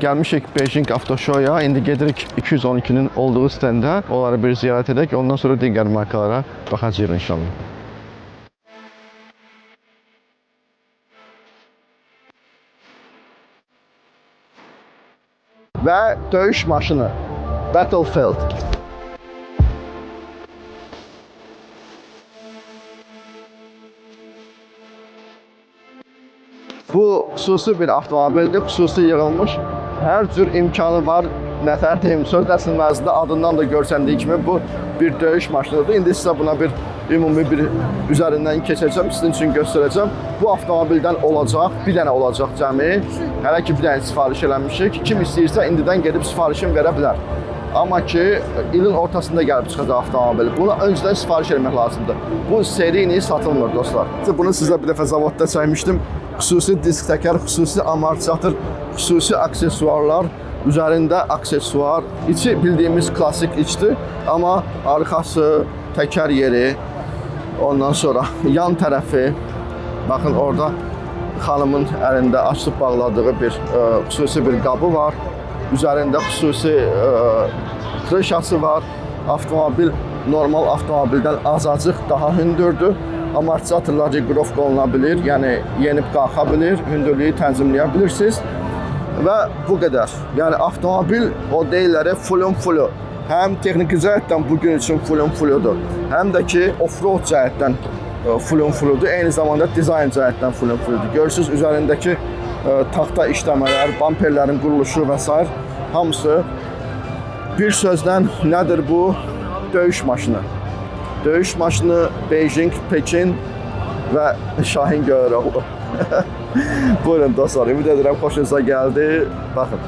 Gəlmişik Beijing Auto Show-ya. İndi gedirik 212-nin olduğu stəndə. Onları bir ziyarət edək. Ondan sonra digər markalara baxacağıq inşallah. Və döyüş maşını Battlefield. Bu xüsusi bir avtomobildir, xüsusi yığılmış. Hər cür imkanı var. Nətər deyim, söz əslində adından da görsəndiyi kimi bu bir döyüş maşınıdır. İndi sizə buna bir ümumi bir üzərindən keçəcəm, sizin üçün göstərəcəm. Bu avtomobildən olacaq, bir dənə olacaq cəmi. Hələ ki bir dənə sifariş eləmişik. Kim istəyirsə indidən gedib sifarişini verə bilər. Amma ki ilin ortasında gəlib çıxacaq avtomobil. Buna öncədən sifariş eləmək lazımdır. Bu serini satılmır dostlar. Bunu sizə bir dəfə zavodda çəkmişdim. Xüsusi disk təkər, xüsusi amortizator, xüsusi aksesuarlar, üzərində aksesuar, içi bildiyimiz klassik içdir, amma arxası, təkər yeri, ondan sonra yan tərəfi, baxın orada xanımın əlində açıb bağladığı bir xüsusi bir qabı var. Üzərində xüsusi krışası var. Avtomobil normal avtomobildən azacıq daha hündürdür. Amortizatorlar reqrovka oluna bilir, yəni yenib qalxa bilir, hündürlüyü tənzimləyə bilirsiniz. Və bu qədər. Yəni avtomobil o deyirlər fullun fullu. Həm texniki cəhətdən bu gün üçün fullun fulludur. Həm də ki off-road cəhətdən fullun fulludur. Eyni zamanda dizayn cəhətdən fullun fulludur. Görürsüz üzərindəki taxta işləmələr, bamperlərin quruluşu və sair hamısı bir sözlə nədir bu? Döyüş maşını. Döyüş maşını Beijing, Pekin və Şahin Göğeroğlu. Buyurun dostlar, ümid edirəm xoşunuza gəldi. Baxın.